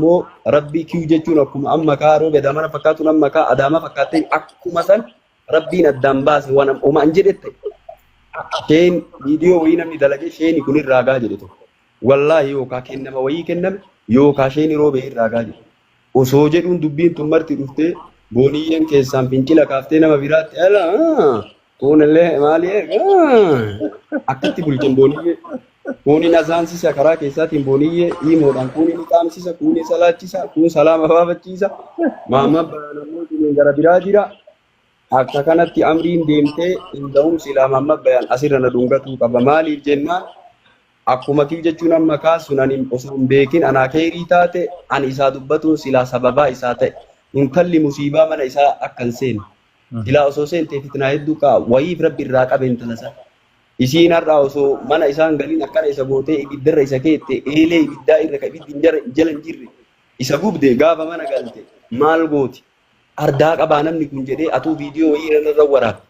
ammoo Rabbii kiyu jechuun akkuma amma kaa roobe Adaamana fakkaatuun amma kaa Adaama fakkaattee akkuma san Rabbiin addaan baase waan oma an jedhette. Sheen viidiyoo wayii namni dalagee sheeni kun irraa gaa jedhe tokko. Wallaahi yookaa kennama wayii kenname yookaa sheeni roobee irraa gaa jedhe. Osoo jedhuun dubbiin tun marti dhuftee booniyyeen keessaan fincila kaaftee nama biraatti ala kuunillee maali akkatti bulchan booniyyee. Kuuni azaansisa karaa keessaatiin booniyyee iimoodhaan kuuni ni qaamsisa kuuni salaachisa kuun salaama baafachiisa. Maamma bayan gara biraa jira. Akka kanatti amriin deemtee hin da'um silaa Mahammad Bayaan asirra na dhungatuu qaba. Maaliif jennaan akkuma kiw jechuun amma kaasun ani osoo hin beekin anaa keeyrii taate ani isaa dubbatuun silaa sababaa isaa ta'e. Intalli musiibaa mana isaa akka hin seenne. Silaa osoo seentee fitnaa hedduu ka'a. Wayiif rabbi irraa qabe intala sana. Isiin har'aa osoo mana isaan galiin akkana isa gootee ibiddarra isa keette eelee ibiddaa irra ka ibiddi hin jala hin jirre isa gubde gaafa mana galte maal gooti? Ardaa qabaa namni kun jedhee atuu viidiyoo wayii irra narra waraabde.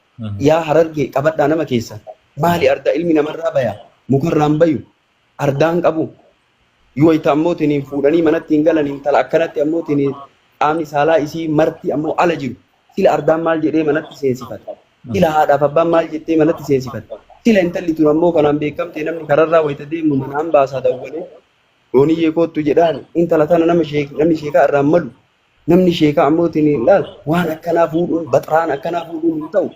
Yaa Harargee qabadhaa nama keessan. Maali ardaa ilmi namarraa baya mukarraan bayu ardaan qabu. Wayita ammoo tiniin fuudhanii manatti hin galan intala akkanatti ammoo tiniin qaamni saalaa isii marti ammoo ala jiru. Sila ardaan maal jedhee manatti seensifata. Sila haadhaaf abbaan maal jettee manatti seensifata. Sila intalli tun ammoo kanaan beekamtee namni kararraa wayita deemu manaan baasaa dawwalee dooniyyee koottu jedhaan intala tana nama namni sheekaa irraan malu. Namni sheekaa ammoo tiniin laal waan akkanaa fuudhuun baxraan akkanaa fuudhuun hin ta'u.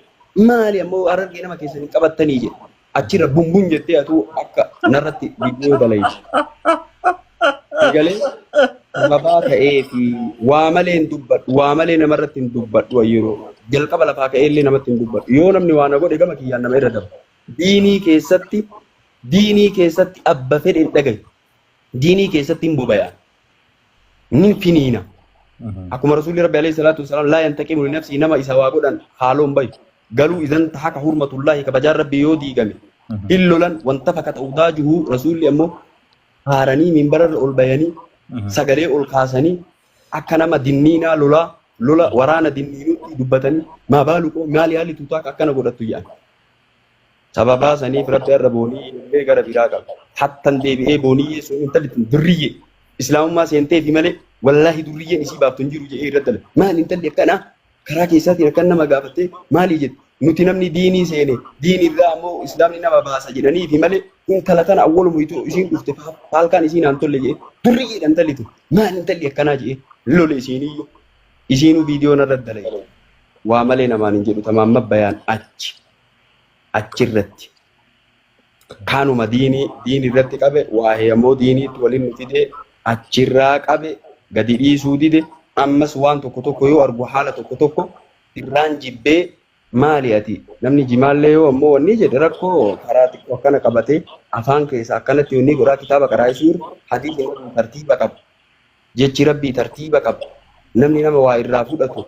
Maali ammoo Harargee nama keessan hin qabattanii jedhe. Achirra bumbun jettee atuu akka narratti viidiyoo dalayte. Egalee sababaa ta'ee fi waa malee hin dubbadhu waa malee namarratti hin dubbadhu yeroo jalqaba lafaa ka'ee illee namatti hin dubbadhu yoo namni waa na godhe gama kiyyaan nama irra darba. Diinii keessatti diinii keessatti abba fedhe hin dhagayu. Diinii keessatti hin bobaya. Nin finiina. Akkuma Rasuulli Rabbi alayhi salaatu wasalaam laa yantaqimu li nafsii nama isa waa godhan haaloon bayu. Galuu idan tahaka hurmatullaahi kabajaan Rabbi yoo diigame. Hin lolan wanta fakata udaajuhu Rasuulli ammoo haaranii minbararra ol bayanii sagalee ol kaasanii akka nama dinniinaa lolaa lola waraana dinniinutti dubbatanii maa baalu qoo maali haalli tuutaa akkana godhattu jedhan. Sababaa saniif Rabbi har'a booniyyee illee gara biraa qaba. Hattan deebi'ee booniyyee sun intalli tun durriyyee islaamummaa seenteefi malee wallaahi durriyyeen isii baaftu hin jiru jedhee irratti dalaga. Maali intalli akkanaa karaa keessaatiin akkan nama gaafattee maali jette nuti namni diinii seene diinirraa ammoo islaamni nama baasa jedhaniifi malee intala tana awwalumu itoo isiin dhufte faalkaan isiin aan tolle jedhee durriyyeedha intalli tun maali intalli akkanaa jedhee lole isiiniyyuu isiinuu viidiyoo narra dalagde waa malee namaan hin jedhu tamaamma bayaan achi. Achirratti. Kanuma diinii diin irratti qabe waa'ee ammoo diiniitti waliin nu fidee achirraa qabe gadi dhiisuu dide ammas waan tokko tokko yoo argu haala tokko tokko irraan jibbee maali ati namni jimaallee yoo ammoo wanni jedhe rakkoo karaa xiqqoo akkana qabatee afaan keessa akkanatti wanni godhaa kitaaba qaraa'isuu irra hadiisni rabbii tartiiba qaba jechi rabbii tartiiba qaba namni nama waa irraa fudhatu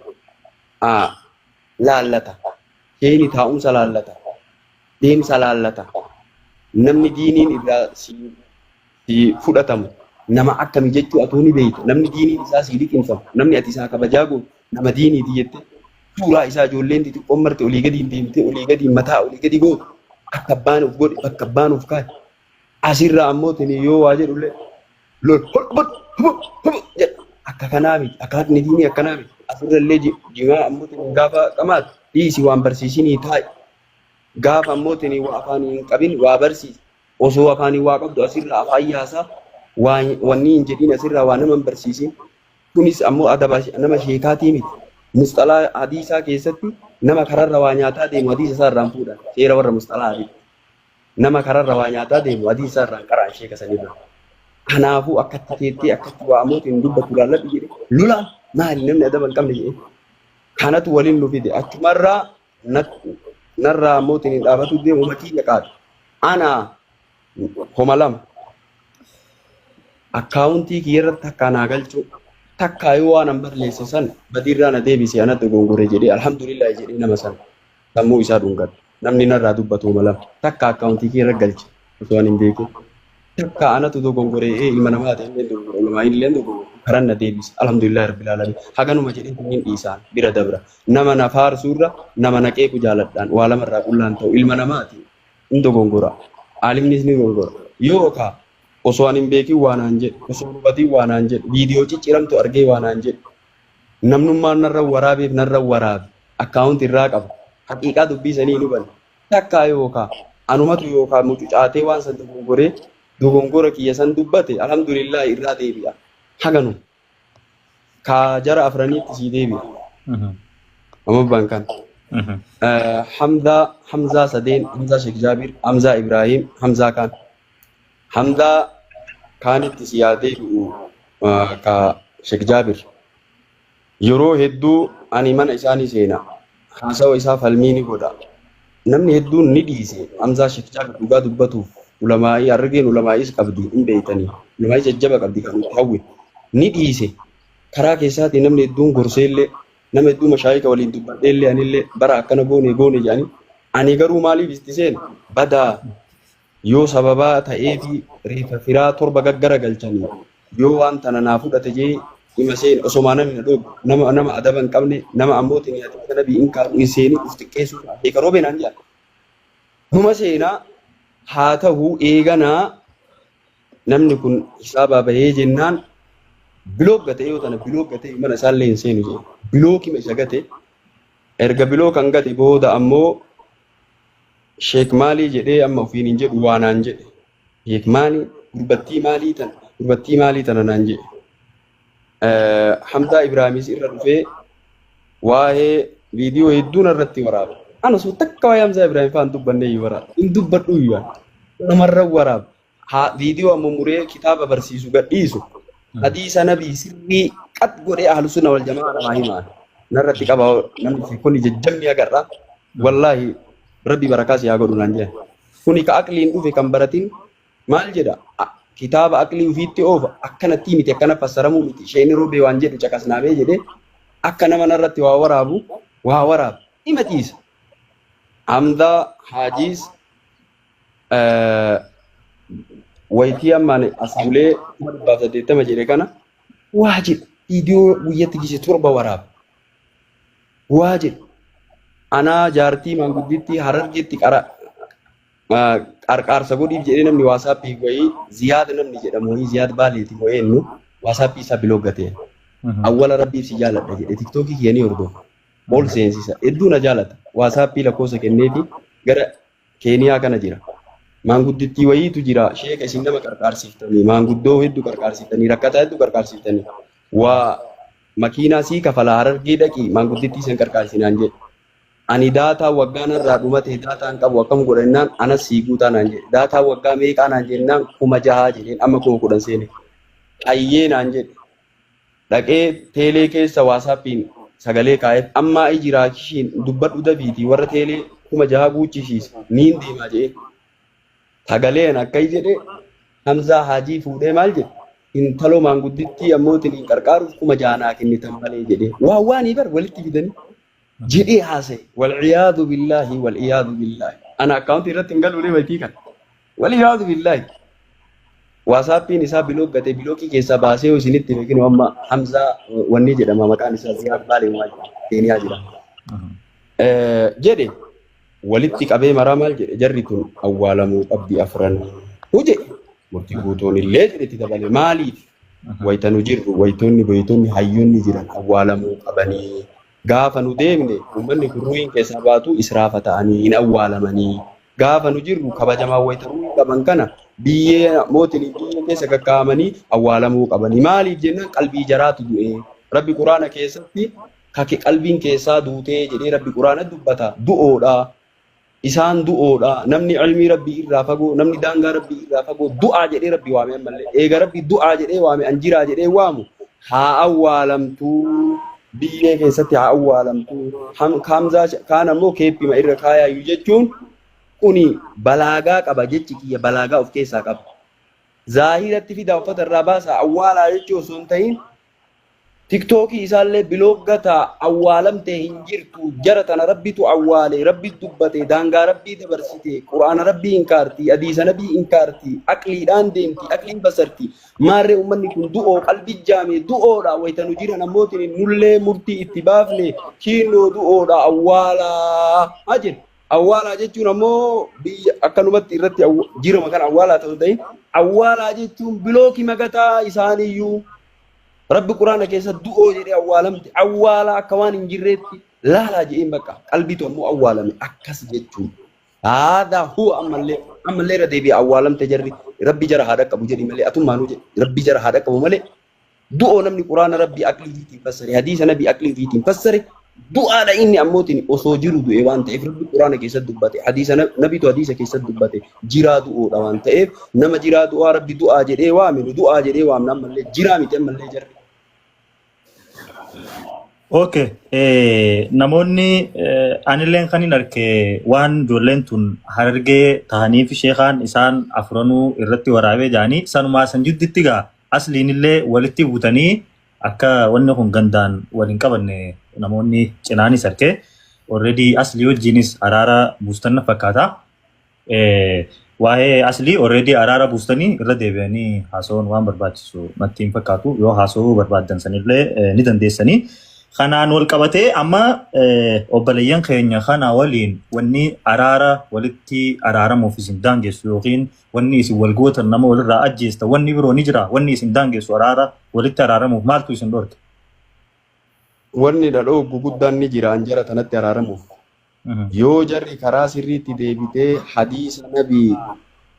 laallata. Sheeyni taa'umsa laallata. Deemsa laallata. Namni diiniin irraa si, si fudhatamu nama akkami jechuu atuu ni beeyta. Namni diiniin isaa sii liqimfamu, namni ati isaa kabajaa gootu nama diiniiti jette suuraa isaa ijoolleen xixiqqoon marti olii gadiin deemtee olii gadiin mataa olii gadi gootu akka abbaan of godhe bakka abbaan of kaa'e. Asirraa ammoo tini yoo waa jedhullee lol hol hub hub jedha. Akka kanaa miti. Akhlaaqni diinii akkanaa miti. Asirrallee jimaa ammoo tini gaafa qamaatu dhiisi waan barsiisinii taa'i. Gaafa ammoo tini waa afaanii hin qabin waa barsiisi. Osoo afaanii waa qabdu asirraa afaan yaasaa waa wanni hin jedhin asirraa waa nama hin barsiisin. Kunis ammoo adaba nama sheekaatii miti. Musxalaa hadiisaa keessatti nama kararra waa nyaataa deemu hadiisa isaa irraan fuudhan. Seera warra musxalaa Nama kararra waa nyaataa deemu hadiisa isaa irraan qara'an sheeka sanirraa. Kanaafuu akkatti teettee akkatti waa ammoo hin dubbattu laalladhu jedhe lolaan maali namni adaba hin qabne jedhe. Kanatu waliin nu fide achumarraa narraa ammoo hin dhaabatu deemu matii qaadha. Ana 2000 akkaawuntii kiyya irratti takkaa naa galchuu takkaa yoo waan an barleesse san badiirraa na deebise anatti dogongore jedhee alhamdulillah jedhee nama san sammuu isaa dhungadha. Namni narraa dubbatu 2000 takka akkaawuntii kiyya irra galche osoo an hin beekin. Takka anatu dogongore ee ilma namaa ta'e illee dogongore ulamaa illee dogongore karan na deebise alhamdulillah rabbil alamin haganuma jedhee hin dhiisaan bira dabra. Nama na faarsuurra nama na qeequ jaaladhaan waa lamarraa qullaan ta'u ilma namaati hin dogongora. Aalimnis ni dogongora. Yookaa Osoo ani hin beekin waa naan jedhe, osoo hin hubatin waa naan jedhe, viidiyoo cicciramtu argee waa naan jedhe. Namnummaan narra waraabeef narra waraabe. Akkaawunti irraa qaba. Haqiiqaa dubbii sanii hin hubanne. Takkaa yookaa anumatu yookaa mucucaatee waan san dogongoree dogongora kiyya san dubbate alhamdulillaahi irraa deebi'a. Haganu. Kaa jara afraniitti sii deebi'a. Amma abbaan kan. Hamzaa Hamzaa sadeen Hamzaa Sheekh Jaabir Hamzaa Ibraahim Hamzaa kaan. Hamzaa kaanitti si yaa deebi'u ka Sheekh Jaabir. Yeroo hedduu ani mana isaa ni seena. Haasawa isaa falmii ni godha. Namni hedduun ni dhiise. Hamzaa Sheekh Jaabir dhugaa dubbatuuf ulamaa'ii Harargeen ulamaa'iis qabdi hin beeytanii. Ulamaa'ii jajjaba qabdi kan nuti hawwinu. Ni dhiise. Karaa keessaatiin namni hedduun gorseellee nama hedduu mashaayika waliin dubbadheellee anillee bara akkana goone goone jedhanii ani garuu maaliif itti seene badaa Yoo sababaa ta'eefi reeffa firaa torba gaggaragalchanii yoo waan tana naa fudhate jee ima seene osomaa namni na dhooggu nama nama adaba hin qabne nama ammoo tini hadiisa nabii hin kaaru hin seeni uf xiqqeessuu ta'a sheeka roobee naan jedhan numa seenaa haa ta'u eeganaa namni kun hisaabaa bahee jennaan bilook gate yoo tana bilook gate mana isaallee hin seenu jee bilookima isa gate erga bilook kan gate booda ammoo Sheek maalii jedhee amma ofiin hin jedhu waa naan jedhe. Sheek maalii gurbattii maalii tana gurbattii maalii tana naan jedhe. Hamzaa Ibraahimis irra dhufee waa'ee viidiyoo hedduu narratti waraabe. Ana osoo takka waa'ee Hamzaa Ibraahim fa'aa hin dubbanne iyyuu waraaba. Hin dubbadhu iyyuu ani. Namarra waraaba. Haa viidiyoo amma muree kitaaba barsiisu gadhiisu. Hadiisa nabii sirrii qat godhee ahlu sunna wal jamaa namaa himaa. Narratti qaba namni kuni jajjabni agarra. Wallaahi rabbi barakaa si haa godhu naan jedhan. Kuni ka aqliin dhufe kan baratin maal jedha kitaaba aqlii ofiitti oofa akkanatti miti akkana fassaramuu miti isheen roobee waan jedhu caqasnaamee jedhee akka nama narratti waa waraabu waa waraaba. Ima dhiisa. Hamdaa Haajiis wayitii ammaan as bulee 180,000 jedhe kana waa jedhe viidiyoo guyyatti gise torba waraaba. Waa jedhe anaa jaartii maangudditti harargeetti qara qarqaarsa godhiif jedhee namni waasaappii wayii ziyaad namni jedhamu wayii ziyaad baaleeti moo eenyu waasaappii isaa biloog gatee awwala rabbiif si jaaladha jedhe tiktookii kiyya ni hordofa ol seensisa hedduu na jaalata waasaappii lakkoofsa kenneefi gara Keeniyaa kana jira. Maanguddittii wayiitu jira. Sheeka isin nama qarqaarsiftanii, maanguddoo hedduu qarqaarsiftanii, rakkataa hedduu qarqaarsiftanii. Waa makiinaa sii kafalaa harargee dhaqii maanguddittii san qarqaarsi naan jedhe. Ani daataa waggaa narraa dhumate daataa hin qabu akkam godha jennaan anas sii guutaa naan jedhe. Daataa waggaa meeqaa naan jennaan 6000 jedheen amma 10,000 seene. Hayyee naan jedhe. Dhaqee teelee keessa waasaappiin sagalee kaa'eef ammaa ijiraa kishiin dubbadhu dafiitii warra teelee 6000 guuchisiisi niin deemaa jedhee. Sagaleen akkai jedhe Hamzaa Haajii fuudhee maal jedhe intaloo maanguddittii ammoo tiniin qarqaaruuf 6000 naa kennitan malee jedhee. Waan waanii bar walitti fidanii jedhee haasa'e. Wal'iyaadu billaahi wal'iyaadu billaahi. Ana akkaawuntii irratti hin galuulee waytii kana. Wal'iyaadu billaahi. Waasaappiin isaa bilook gatee bilookii keessaa baasee yoo isinitti hime kinoo amma Hamzaa wanni jedhama maqaan isaa Ziyaad Baalee waa jedhama. Keeniyaa jira. Jedhe walitti qabee maraa maal jedhe jarri tun awwaalamuu qabdi afran. Huje murtii guutuun illee jedhe itti dabale maaliif wayita nu jirru wayitoonni beeytonni hayyoonni jiran awwaalamuu qabanii gaafa nu deemne uummanni kun ruuhiin keessaa baatu israafa ta'anii hin awwaalamanii Gaafa nu jirru kabajamaa wayita ruuhii qaban kana biyyee mootiin biyyee keessa kakkaa'amanii awwaalamuu qabanii. Maaliif jennaan qalbii jaraatu du'e. Rabbi Quraana keessatti kake qalbiin keessaa duutee jedhee Rabbi Quraana dubbata. Du'oodha. Isaan du'oodha. Namni ilmii Rabbii irraa fagoo, namni daangaa Rabbii irraa fagoo du'aa jedhee Rabbi waame ammallee. Eega Rabbi du'aa jedhee waame an jiraa jedhee waamu haa awwaalamtuu. Biyyee keessatti haa awwaalamtu. Hamzaa kaan ammoo keeppima irra kaayaayu jechuun kuni balaagaa qaba jechi kiyya balaagaa of keessaa qaba. Zaahiratti fidaa uffata irraa baasaa awwaalaa jechuu osoo hin ta'in tiktookii isaallee bilook gataa awwaalamtee hin jirtu jara tana rabbitu awwaale rabbi dubbate daangaa rabbii dabarsite quraana rabbii inkaarti hadiisa nabii inkaarti aqliidhaan deemti aqliin basarti Maarree ummanni kun du'oo qalbii jaame du'oodha wayita nu jiran ammootiin nullee murtii itti baafne kiinoo du'oodha awwaalaa haa jennu. Awwaalaa jechuun ammoo biyya akkanumatti irratti jirama kana awwaalaa ta'uu ta'in awwaalaa jechuun bilookii magataa isaaniiyyuu Rabbi quraana keessa du'oo jedhee awwaalamte awwaalaa akka waan hin jirreetti laalaa jedheen bakka qalbiitu ammoo awwaalame akkas jechuun. Haadha huwa ammallee ammallee irra deebi'a awwaalamte jarri Rabbi jara haa dhaqqabu jedhi malee atummaanuu jedhi Rabbi jara haa dhaqqabu malee du'oo namni quraana Rabbi aqlii ofiitiin fassare hadiisa nabi aqlii ofiitiin fassare du'aadha inni ammootiin osoo jiru du'e waan ta'eef Rabbi quraana keessatti dubbate hadiisa nabitu hadiisa keessatti dubbate jiraa du'oodha waan ta'eef nama jiraa du'aa Rabbi du'aa jedhee waame nu du'aa jedhee waamna ammallee jiraa miti ammallee jarri. Okay. Namoonni anilleen kan hin arke waan ijoolleen tun harargee tahaniif sheekaan isaan afuranuu irratti waraabee jaanii sanumaa san jidditti gaa asliinillee walitti butanii akka wanni kun gandaan wal hin qabanne namoonni cinaanis arke already aslii wajjiinis araara buustan na fakkaata. Waa'ee aslii already araara buustanii irra deebi'anii haasa'uun waan barbaachisu natti hin fakkaatu. Yoo haasa'uu barbaaddan sanillee ni dandeessanii. Kanaan wal qabatee amma obboleeyyan keenya kana waliin wanni araara walitti araaramuuf isin daangessu yookiin wanni isin wal gootan nama walirraa ajjeesta wanni biroo ni jira wanni isin daangessu araara walitti araaramuuf maaltu isin dhorke? Wanni na dhooggu guddaan ni jira an jara tanatti araaramuuf. Yoo jarri karaa sirriitti deebitee hadiisa nabii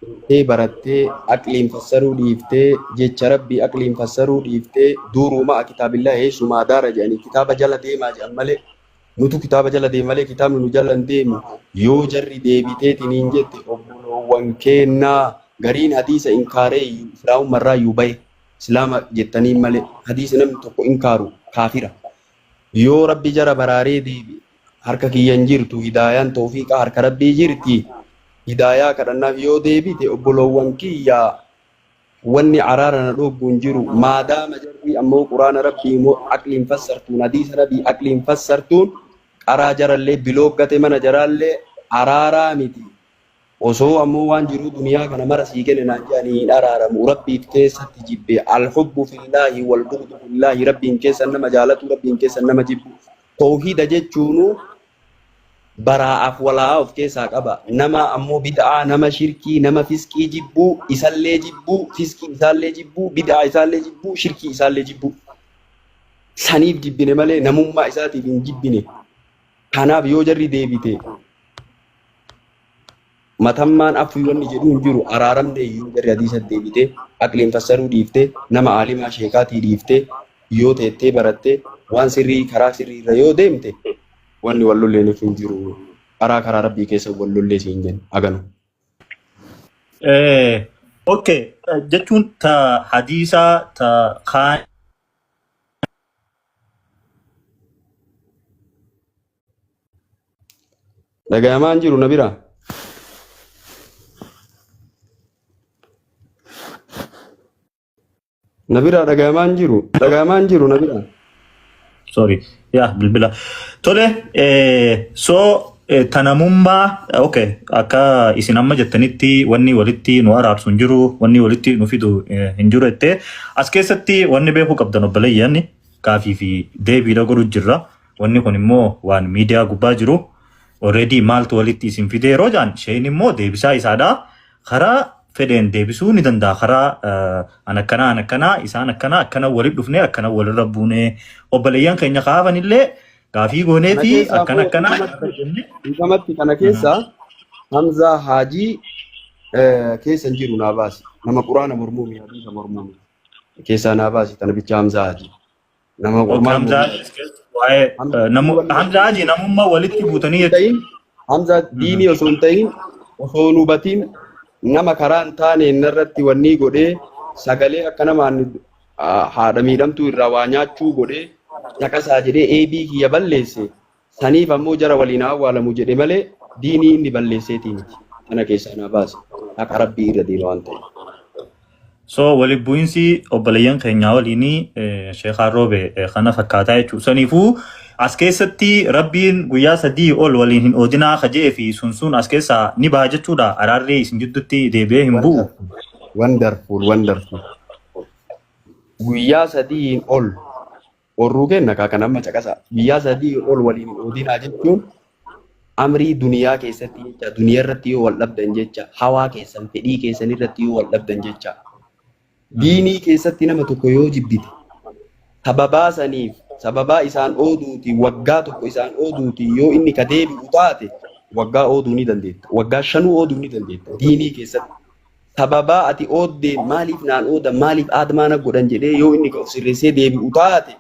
teettee barattee aqliin fassaruu dhiiftee jecha rabbii aqliin fassaruu dhiiftee duuruu ma'a kitaabillaahi heessumaa daara jedhanii kitaaba jala deemaa jedhan malee nutu kitaaba jala deema malee kitaabni nu jala hin deemu yoo jarri deebiteetiniin jette obboloowwan keennaa gariin hadiisa inkaaree iyyuu islaamummarraa iyyuu bahe islaama jettaniin malee hadiisa namni tokko inkaaru kaafira yoo rabbi jara baraaree deebi harka kiyya hin jirtu hidaayaan toofiiqa harka rabbii jirti hidaayaa kadhannaaf yoo deebite obboloowwan kiyya wanni araara na dhooggu hin jiru maadaama jarri ammoo quraana rabbii immoo aqliin fassartuun hadiisa rabbii aqliin fassartuun qaraa jarallee bilooggate mana jaraallee araaraa miti Osoo ammoo waan jiruu duniyaa kana mara sii kenne naan jedhanii hin araaramu. Rabbiif keessatti jibbe. Al-hubbu fillaahi wal bughdu fillaahi. Rabbiin keessan nama jaalatuu, Rabbiin keessan nama jibbu. Tawhiida jechuunu baraa'aaf walaa'aa of keessaa qaba. Nama ammoo bid'aa, nama shirkii, nama fiskii jibbuu, isallee jibbuu, fiskii isaallee jibbuu, bid'aa isaallee jibbuu, shirkii isaallee jibbuu. Saniif jibbine malee namummaa isaatiif hin jibbine. Kanaaf yoo jarri deebite Matammaan afwi wanni jedhuu hin jiru araaramne iyyuu jarri hadiisa deebite aqliin fassaruu dhiifte nama aalimaa sheekaatii dhiifte yoo teettee baratte waan sirrii karaa sirrii irra yoo deemte wanni wal lolleeniif hin jiru karaa karaa rabbii keessa wal lollee siin jenna aganu. Okay, jechuun ta hadiisaa ta kaan Dhagayamaa hin jiru na biraa. Na biraa dhagayamaa hin jiru. Dhagayamaa hin jiru na biraa. Sorry. Yaa bilbila. Tole, so tanamummaa okay akka isin amma jettanitti wanni walitti nu araarsu hin jiru, wanni walitti nu fidu hin jiru jettee as keessatti wanni beekuu qabdan obboleeyyan gaafii fi deebiidha godhu jirra. Wanni kun immoo waan miidiyaa gubbaa jiru. Already maaltu walitti isin fide yeroo jaan isheen immoo deebisaa isaadha. Karaa fedheen deebisuu ni danda'a. Karaa an akkanaa an akkanaa isaan akkanaa akkana walitti dhufnee akkana walirra buunee obboleeyyan keenya kaafan illee gaafii goonee Kana fi keessaa akkana koo akkanaa dhiifamatti jennee. dhiifamatti kana keessaa Hamzaa Haajii keessa hin jiru naa baasi. Nama quraana mormuu mi hadiisa mormuu mi keessaa naa baasi tana bicha Hamzaa Haajii. Nama Okay, qormaan Hamzaa mormuu. Haajii waa'ee Hamzaa Hamzaa Haajii namummaa walitti buutanii hin jechuudha. ta'in Hamzaa diinii osoo hin ta'in osoo hin hubatin nama karaa hin taane narratti wannii godhee sagalee akka namaan haadha miidhamtuu irraa waa nyaachuu godhee caqasaa jedhee eebii kiyya balleesse saniif ammoo jara waliin haa awwaalamu jedhe malee diinii inni balleesseetii miti. Kana keessaa naa baase. Haqa rabbii irra deema waan ta'eef. So walitti bu'iinsi obboleeyyan keenyaa waliin Sheekhaan Roobe kana fakkaataa jechuudha. Saniifuu as keessatti Rabbiin guyyaa 3 ol waliin hin oodinaa ka je'ee fi sun sun as keessaa ni baha jechuudha. Araarri isin jidduutti deebi'ee hin bu'u. Wonderful, wonderful. Guyyaa 3 ol orruu kenna kaa kan amma caqasa. Guyyaa 3 ol waliin hin oodinaa jechuun Amrii duniyaa keessatti jecha duniyaa irratti yoo wal dhabdan jecha hawaa keessan fedhii keessan irratti yoo wal dhabdan jecha diinii keessatti nama tokko yoo jibbite sababaa saniif sababaa isaan ooduuti waggaa tokko isaan ooduuti yoo inni ka deebi'u taate waggaa ooduu ni dandeetta. Waggaa shanuu ooduu ni dandeetta diinii keessatti. Sababaa ati ooddeen maaliif naan oodan maaliif aadmaa na godhan jedhee yoo inni ka of sirreessee deebi'u taate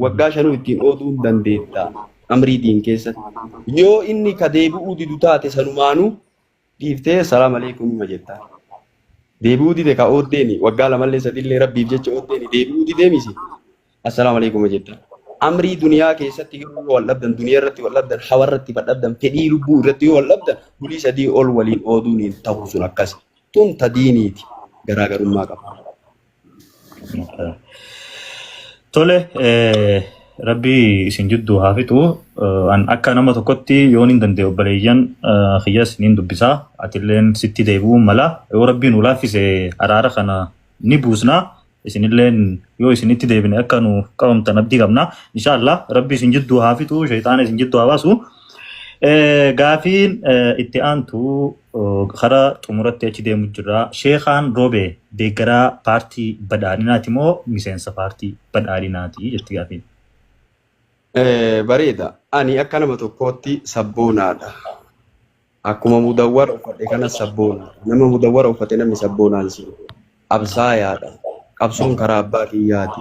waggaa shanuu ittiin ooduu hin dandeetta amrii diin keessatti. Yoo inni ka deebi'uu didu taate sanumaanuu dhiiftee salaam aleekum hima jettaan. Deebi'uu dide ka ooddeeni waggaa lamallee sadillee rabbiif jecha ooddeeni deebi'uu didee misi assalaamu alaikum jettaan. Amrii duniyaa keessatti yoo wal dhabdan duniyaa irratti wal dhabdan hawa irratti wal dhabdan fedhii lubbuu irratti yoo wal dhabdan bulii sadii ol waliin ooduun hin ta'u sun akkasi. Tun ta diiniiti garaagarummaa qaba. Tole, rabbi isin jidduu haa fixu. An akka nama tokkotti yoon hin danda'e obboleeyyan kiyyas niin dubbisa. Atilleen sitti deebi'uun mala. Yoo rabbi nu laaffise araara kana ni buusna. Isinilleen yoo isinitti deebine akka nu qabamtan abdii qabna. Inshaallah rabbi isin jidduu haa fixu, shayxaana isin jidduu haa baasu. Gaafiin itti aantu karaa xumuratti achi deemu jirra. Sheekaan Roobee deeggaraa paartii badhaadhinaati moo miseensa paartii badhaadhinaati jetti gaafiin. Bareeda. Ani akka nama tokkootti sabboonaadha. Akkuma mudawwara uffadhe kana sabboonaadha. Nama mudawwara uffate namni sabboonaan si. Absaayaadha. Qabsoon karaa abbaa kiyyaati.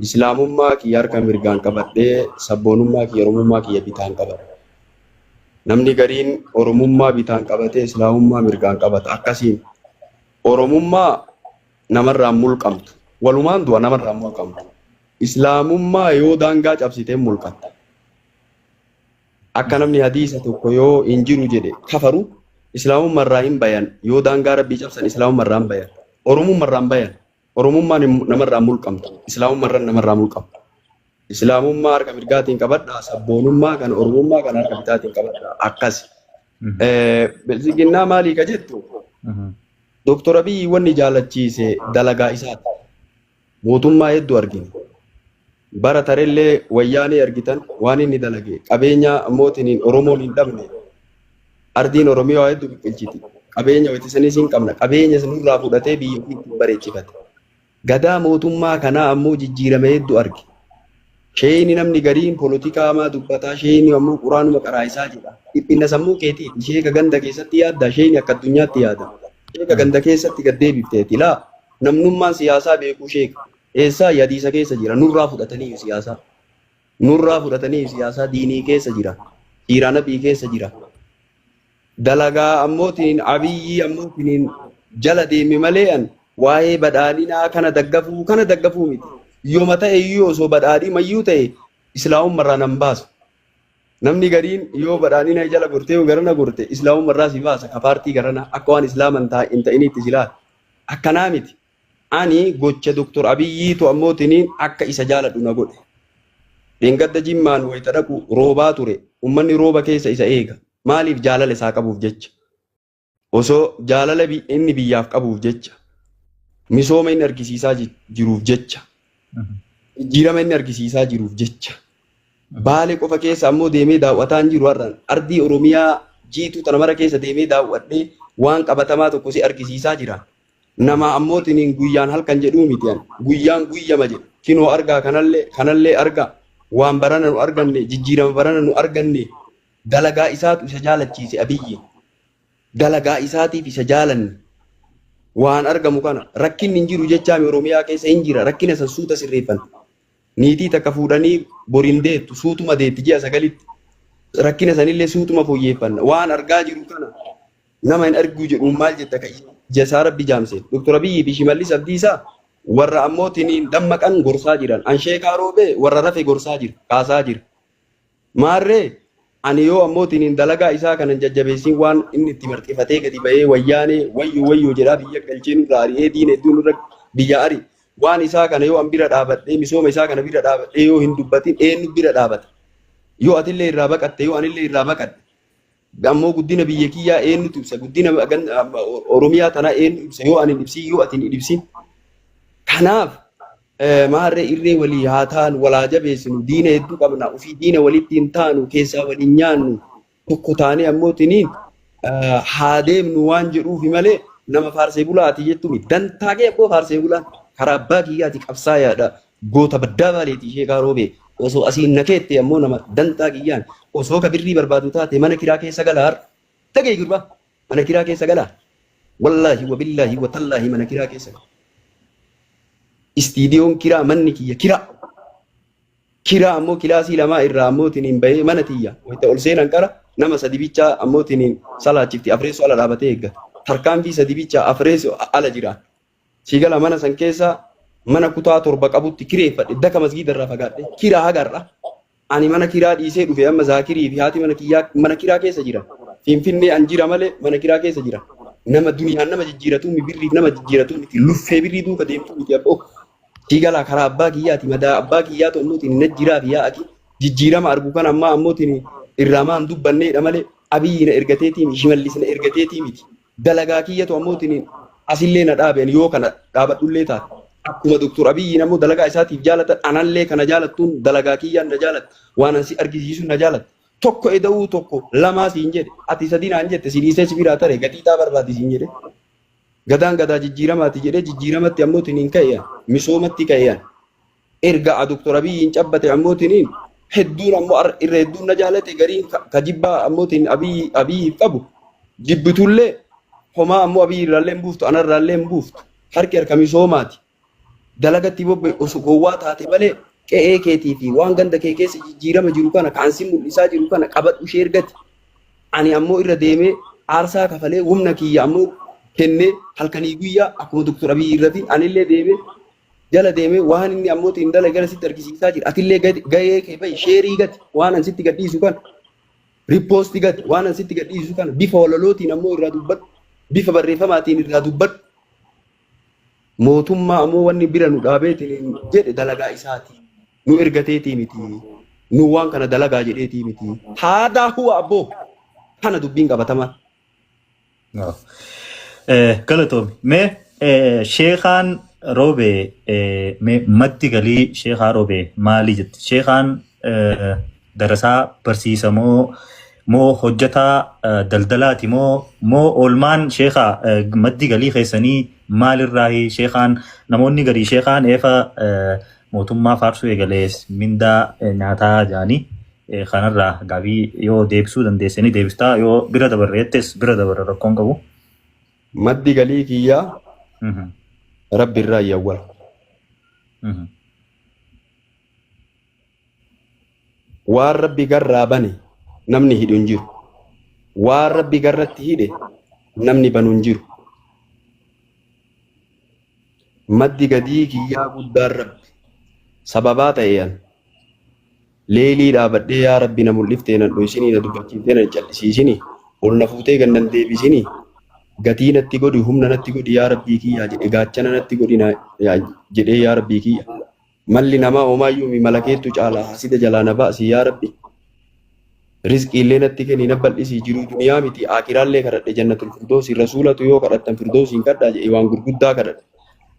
Islaamummaa kiyya harka mirgaan qabadhee sabboonummaa kiyya Oromummaa kiyya bitaan qabadha. Namni gariin Oromummaa bitaan qabatee Islaamummaa mirgaan qabata. Akkasiin Oromummaa namarraan mulqamtu. Walumaan du'a namarraan mulqamtu. Islaamummaa yoo daangaa cabsitee mulqatta. Akka namni hadiisa tokko yoo hin jiru jedhe kafaru Islaamummaa irraa hin bayan yoo daangaa rabbii cabsan Islaamummaa irraa hin bayan. Oromummaa irraa hin bayan. Oromummaan namarraa mulqamtu. Islaamummaa irraa namarraa mulqamtu. Islaamummaa harka mirgaatiin qabadhaa sabboonummaa kan Oromummaa kan harka bitaatiin qabadhaa akkasi. Biltsiginnaa maalii ka jettu Dooktor Abiyyi wanni jaalachiise dalagaa isaati. Mootummaa hedduu argine. Bara tarellee wayyaanee argitan waan inni dalage qabeenya mootiin Oromoon hin dhabne ardiin Oromiyaa hedduu biqilchiti. Qabeenya wayitisanis hin qabna. Qabeenya nurraa fudhatee biyya ofii ittiin bareechifate. Gadaa mootummaa kanaa ammoo jijjiirame hedduu arge. Sheeyni namni gariin polotikaa hamaa dubbataa sheeyni ammoo quraanuma qaraa'isaa jedha. Dhiphinna sammuu keetiiti. Sheeka ganda keessatti yaadda sheeyni akka addunyaatti yaada. Sheeka ganda keessatti gad deebifteeti. Laa namnummaan siyaasaa beekuu sheeka. Eessaa yadiisa keessa jira. Nurraa fudhatanii siyaasaa. Nurraa fudhatanii siyaasaa diinii keessa jira. Siiraa nabii keessa jira. Dalagaa ammootiin Abiyyii ammootiin jala deeme malee an waa'ee badhaadhinaa kana daggafuu kana daggafuu miti. Yooma ta'e iyyuu osoo badhaadhii mayyuu ta'e islaamummarraa nan baasu. Namni gariin yoo badhaadhina jala gortee yoo garana gorte islaamummarraa si baasa ka paartii garana akka waan islaama hin ta'iniitti si laala. Akkanaa miti. Ani gocha Doktor Abiyyiitu ammootiin akka isa jaaladhu na godhe. Dheengadda Jimmaan wayita dhaqu roobaa ture. Ummanni rooba keessa isa eega. Maaliif jaalala isaa qabuuf jecha. Osoo jaalala inni biyyaaf qabuuf jecha. Misooma inni argisiisaa jiruuf jecha. Jijjiirama inni argisiisaa jiruuf jecha. Baalee qofa keessa ammoo deemee daawwataa hin jiru har'aan. Ardii Oromiyaa jiituu tana mara keessa deemee daawwadhee waan qabatamaa tokko si argisiisaa jira. Nama ammootiin guyyaan halkan jedhuu miti ani. Guyyaan guyyama jedhu. Kinoo argaa kanallee kanallee argaa. Waan barana nu arganne jijjiirama barana nu arganne dalagaa isaatu isa jaalachiise Abiyyi. Dalagaa isaatiif isa jaalanne. Waan argamu kana rakkinni hin jiru jechaami Oromiyaa keessa hin jira rakkina san suuta sirreeffanna. Niitii takka fuudhanii boriin deettu suutuma deetti ji'a sagalitti. Rakkina sanillee suutuma fooyyeeffanna. Waan argaa jiru kana nama hin arguu jedhuun maal jetta ka ija isaa rabbi jaamse. Doktor Abiyyi fi Shimallis Abdiisaa warra ammoo tiniin dammaqan gorsaa jiran. An Sheekaa Roobee warra rafe gorsaa jira, kaasaa jira. Maarree ani yoo ammoo tiniin dalagaa isaa kanan jajjabeessin waan inni itti marxifatee gadi ba'ee wayyaanee wayyoo wayyoo jedhaa biyya galchee nurra ari'ee diina hedduu nurra biyya ari. Waan isaa kana yoo an bira dhaabadhee misooma isaa kana bira dhaabadhee yoo hin dubbatin eenyu bira dhaabata. Yoo atillee irraa baqatte yoo anillee irraa baqadhe ammoo guddina biyya kiyyaa eenyutu ibsa guddina Oromiyaa tanaa eenyu ibsa yoo ani hin ibsin yoo ati hin ibsin. Kanaaf maarree irree walii haa taanu walaa jabeessinu diina hedduu qabna ofii diina walitti hin taanu keessaa waliin nyaannu Tokko taanee ammootiniin haa deemnu waan jedhuufi malee nama faarsee bulaati jettu dantaa kee abboo. Faarsee bulaan karaa abbaa kiyyaati, qabsaayaadha, goota baddaa baaleeti ishee karoobee. Osoo asiin na keette ammoo nama dantaa kiyyaan osoo ka birrii barbaadu taate mana kiraa keessa galaa. Har'a dhagee gurbaa, mana kiraa keessa galaa. Wallaahi wabillaahi watallaahi, mana kiraa keessa gala. Istiidiyoon kiraa, manni kiyya kiraa. Kiraa ammoo kilaasii lamaa irraa ammootiin bahee mana tiyya wayita ol seenan qara nama sadi bichaa ammootiin salaachifti, afreessoo ala dhaabatee eeggata. Tarkaanfii sadi bichaa afreessoo ala jira. Siigala mana san keessa mana kutaa 7 qabutti kireeffadhe, daka masgiida irraa fagaadhe kiraa hagarra. Ani mana kiraa dhiisee dhufe. Amma Zaakirii fi haati mana kiyyaa mana kiraa keessa jira. Finfinnee an jira malee mana kiraa keessa jira. Nama duniyaan nama jijjiiratu mi, birriif nama jijjiiratu miti, luffee birrii duuka deemtu miti abboo. Siigalaa karaa abbaa kiyyaati, madaa abbaa kiyyaatu ammootiin na jiraa fi yaa'ati jijjiirama argu kan ammaa ammootiin irraa maan dubbanneedha malee Abiyyi na ergateetii miti, Shimallis na ergateetii miti. Dalagaa kiyyatu ammootiin asillee na dhaabeen yoo kana dhaabadhullee taate. Akkuma Doktor Abiyyiin ammoo dalagaa isaatiif jaalatan, anallee kana jaalattuun dalagaa kiyyaan na jaalatta. Waan ansi argisiisu na jaalatta. Tokko eda'uu tokko lamaa siin jedhe, ati sadii naan jette, si dhiisee si biraa tare gatii taa barbaadi siin jedhe. Gadaan gadaa jijjiiramaati jedhee jijjiiramatti ammootiin hin ka'e, misoomatti ka'e. Erga Doktor Abiyyiin cabbate ammootiin hedduun ammoo irra hedduun na jaalate, gariin ka jibbaa ammootiin Abiyyiif qabu jibbitullee homaa ammoo Abiyyi irraallee hin buuftu, anarraallee hin buuftu. Harki harka misoomaati. Dalagatti bobba'e osoo gowwaa taate malee qe'ee keetii fi waan ganda kee keessa jijjiirama jiru kana kaansi mul'isaa jiru kana qabadhu ishee ergati. Ani ammoo irra deemee aarsaa kafalee, humna kiyya ammoo kennee, halkanii guyyaa akkuma Doktor Abiyyi irratti anillee deemee jala deemee waan inni ammoo ittiin dalage gara sitti argisiisaa jira. Atillee gahee kee bahi, share gati waan an sitti gadhiisu kana. Repost gati waan an sitti gadhiisu kana, bifa walalootiin ammoo irraa dubbadhu. Bifa barreeffamaatiin irraa dubbadhu. Mootummaa ammoo wanni bira nu dhaabeetiin jedhe dalagaa isaati. Nu ergateetii miti. Nu waan kana dalagaa jedheetii miti. Haadaa huwa abboo. Kana dubbiin qabatamaan. Galatoomi. Mee sheekaan Roobee, mee maddi galii sheekaa Roobee maali jette? Sheekaan darasaa barsiisa moo hojjetaa daldalaati moo oolmaan sheekaa, maddi galii keessanii maalirraahi? Sheekaan namoonni garii sheekaan eefa mootummaa faarsuu eegalees mindaa nyaataa jaanii, kanarraa gaabii yoo deebisuu dandeessanii deebistaa, yoo bira dabarreettes bira dabarra, rakkoon qabu. Maddi galii kiyyaa Rabbi irraa yawwala. Waan Rabbi garraa bane namni hidhu hin jiru. Waan Rabbi garratti hidhe namni banu hin jiru. Maddi gadii kiyyaa guddaan Rabbi. Sababaa ta'e an. Leelii dhaabadhee yaa Rabbi na mul'iftee nan dhoysinii, na dubbachiiftee nan callisiisinii, ol na fuutee gad nan deebisinii, gatii natti godhi, humna natti godhi yaa Rabbii kiyyaa jedhe, gaachana natti godhi jedhee yaa Rabbii kiyya. Malli namaa homaayyuu mi malakeettu caalaa hasida jalaa na baasi yaa Rabbi. Rizqiillee natti kenni, na bal'isii, jiruu duniyaa miti akiraallee kadhadhe, jannatul firdoosi rasuulatu yoo kadhattan firdoosiin kadhaa jedhe, waan gurguddaa kadhadhe.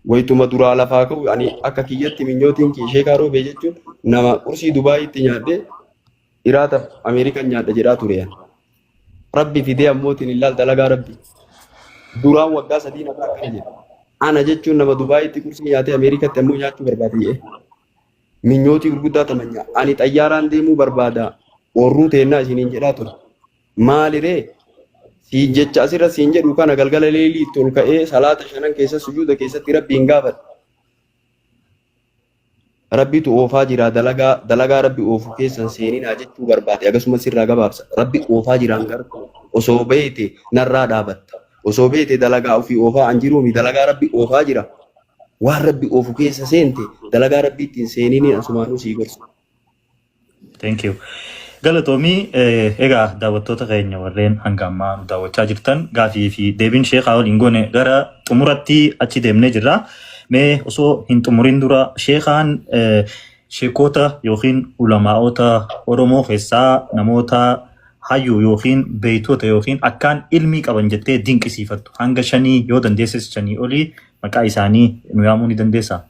Wayituma duraa lafaa ka'u ani akka kiyyatti minyootiin kiyya sheekaa Roobee jechuun nama qursii Dubaayitti nyaadhe, iraata Ameerikaan nyaadha jedhaa ture. Rabbi fidee ammootiin ilaal dalagaa Rabbi. Duraan waggaa 3 namaa akkana jedhe. Ana jechuun nama Dubaayitti qursii nyaatee Ameerikaatti ammoo nyaachuu barbaade jedhe. Minyootii gurguddaa tamanya. Ani xayyaaraan deemuu barbaada. Oorruu teennaa isiniin jedhaa ture. Maaliree? Siin jecha asirra siin jedhu kana galgala leelii itti ol ka'ee salaata shanan keessa sujuuda keessatti Rabbiin gaafadhe. Rabbitu oofaa jira, dalagaa dalagaa Rabbi oofu keessan seeninaa jechuu barbaade, akkasumas sirraa gabaabsa. Rabbi oofaa jiraan gartuu osoo beeyte narraa dhaabatta. Osoo beeyte dalagaa ofii oofaa an jiruumi, dalagaa Rabbi oofaa jira. Waan Rabbi oofu keessa seente dalagaa Rabbi ittiin seeniniin asumaanuu sii gorsa. Thank you. Galatoomii. Egaa daawwattoota keenya warreen hanga ammaa nu daawwachaa jirtan, gaafii fi deebiin sheekaa waliin goone gara xumuratti achi deemnee jirra. Mee osoo hin xumurin dura sheekaan sheekota yookiin ulamaa'ota Oromoo keessaa namoota hayyuu yookiin beeytota yookiin akkaan ilmii qaban jettee dinqisiifattu hanga shanii, yoo dandeesses shanii olii, maqaa isaanii nu yaamuu ni dandeessaa?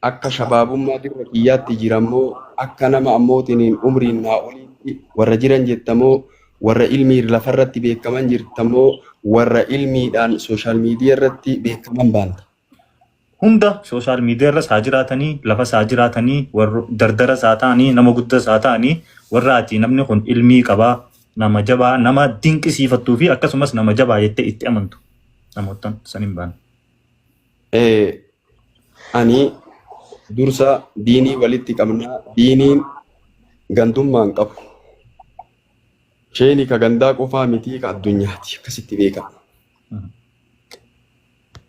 Akka shabaabummaa dirra kiyyaatti jirammoo Akka nama ammootiin umriin naa oliitti warra jiran jettamoo, warra ilmii lafarratti beekaman jirtamoo, warra ilmiidhaan social media irratti beekaman baanta? Hunda, social media irras haa jiraatanii, lafas haa jiraatanii, warra dardaras haa ta'anii, nama guddas haa ta'anii, warra ati namni kun ilmii qabaa, nama jabaa, nama dinqisiifattuu fi akkasumas nama jabaa jettee itti amantu namoottan san hin baane. Ani dursa diinii walitti qabnaa, diiniin gandummaan qabu. Sheeni ka gandaa qofaa mitii, ka addunyaati, akkasitti beekama.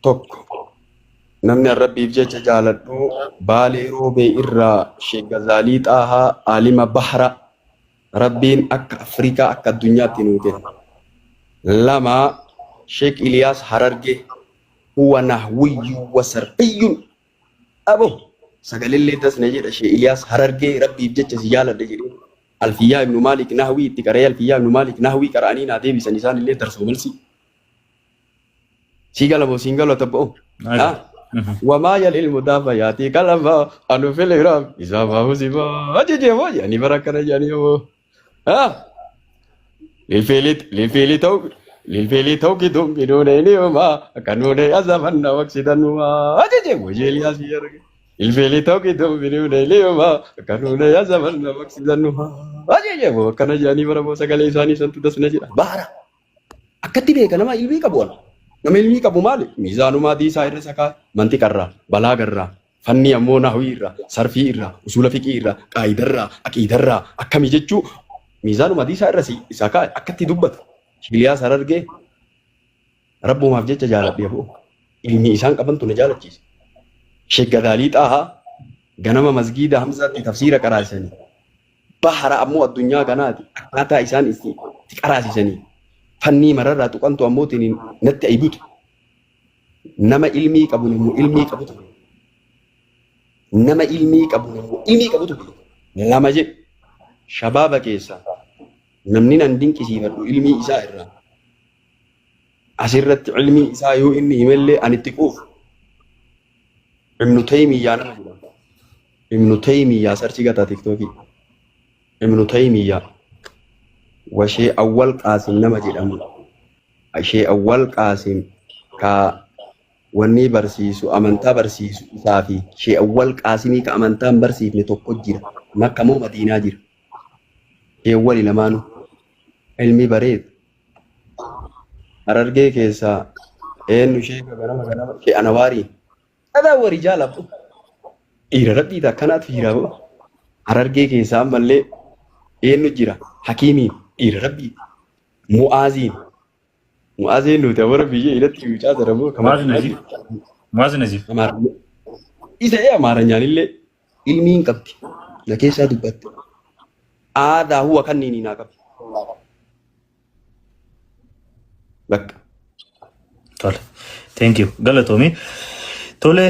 Tokko, namni Rabbiif jecha jaaladhu Baalee Roobee irraa Sheek Gazaalii Xaahaa, Aalima Bahra Rabbiin akka Afrikaa akka addunyaatti nuu kenna. Lama, Sheek Iliyaas Harargee, huwa nahwiyyun wa sarfiyyun, abo sagalellee dasna jedha. Sheek Iliyaas Harargee Rabbiif jecha si jaaladha jedhee Alfiyyaa Ibnu Maalik nahwii itti qara'ee, Alfiyyaa Ibnu Maalik nahwii qara'anii naa deebisan, isaan illee darsoo malsi. Sii gala moo siin galu tabba'u? وما يلي المضاف ياتي كلمة أنو في الإعراب إذا ما هو أجي مو يعني بركة يعني هو ها للفيل توك للفيل توكد بنونين وما كنون أزمن وقصدا ما أجي وجيل يا سيرك للفيل توكد بنونين وما كنون أزمن وقصدا ما أجي مو كان جاني برا سقالي إساني سنتو دسنا جرا بارا. Akkatti beeka nama ilmii qabu ana. Nama ilmii qabu maali? Miizaanumaa diisaa irra sakaa, mantiqarraa, balaagarraa, fanni ammoo nahwii irraa, sarfii irraa, usuula fiqii irraa, qaayidarraa, aqiidarraa, akkami jechuu miizaanuma diisaa irra isa kaa akkatti dubbata. Iliyaas Harargee Rabbumaaf jecha jaaladhe aboo. Ilmi isaan qabantu na jaalachiise. Sheek Gadaalii Xaahaa ganama masgiida Hamzaatti tafsiira qaraasisanii. Bahara ammoo addunyaa kanaati, akkaataa isaan itti qaraasisanii fannii mararraa tuqantu ammootiin natti ayibutu. Nama ilmii qabu, namu ilmii qabutu beeka. Nama ilmii qabu, namu ilmii qabutu beeka. Lama jedhu, shabaaba keessaa namni nan dinqisiifadhu ilmii isaa irraa asirratti ilmii isaa yoo inni himellee ani itti quufu Ibnu Taymiyaa nama jedhama. Ibnu Taymiyaa search gataa TikTokii. Ibnu Taymiyaa washee Awwal Qaasim nama jedhamu. Ishee Awwal Qaasim ka wanni barsiisu, amantaa barsiisu, isaa fi Shee Awwal Qaasimii ka amantaa hin barsiifne tokko jira. Makka moo Madiinaa jira. Sheewwali lamaanuu ilmi bareedu. Harargee keessaa eenyu sheeka ganama ganama shee Anawaarii. Adaa wari jaalabbu. Dhiira rabbii akkanaatu jira boo. Harargee keessaa ammallee eenyu jira? Hakiimiin dhiira rabbii. Mu'aaziin. Mu'aaziin nuti awwara biyya irratti mucaa jira moo? Mu'aaz Naziif. Mu'aaz Naziif. Isa ee Amaaranyaan illee ilmii hin qabdi. Na keessaa dubbatte. Aadaa huwa kanniin naa qabdi. Bakka. Tole. Thank you. Galatoomi. Tole,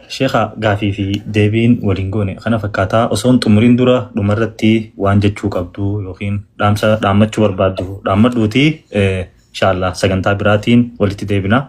sheekha, gaafii fi deebiin waliin goone kana fakkaataa. Osoo hin xumuriin dura dhumarratti waan jechuu qabdu yookiin dhaamsa dhaammachuu barbaaddu dhaammadhuuti, inshaallah sagantaa biraatiin walitti deebina.